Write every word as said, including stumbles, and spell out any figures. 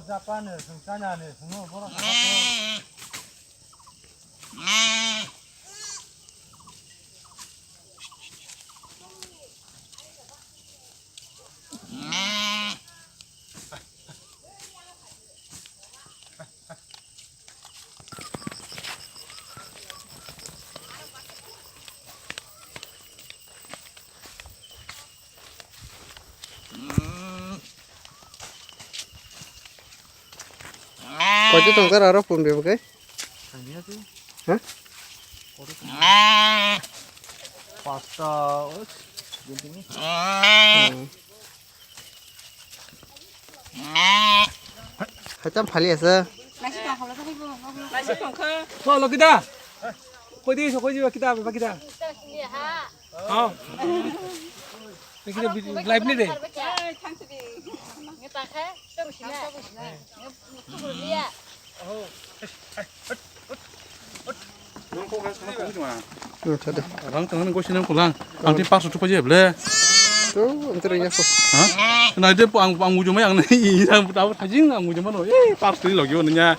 Japan ni, China ni, swngo borok. Koito tongkar aro pumbe bwkhe? Thangya se. Ha? Pasta, os, ginting ni. Hmm. Haitam phali asa. Nasi tongkha. Nasi tongkha. Ko lokida. Koi di, koi di, kita, kita. Ha. Ini kita live ni deh. Acha de. Rang tang nang gosi nang kulang. Ang tin paso tupa je ble. Tu, ang teri ya ko. Ha? Na de ang ang mujumai ang ni, ang tahu tajing ang mujumai no. Eh, paso ni lagi wani nya.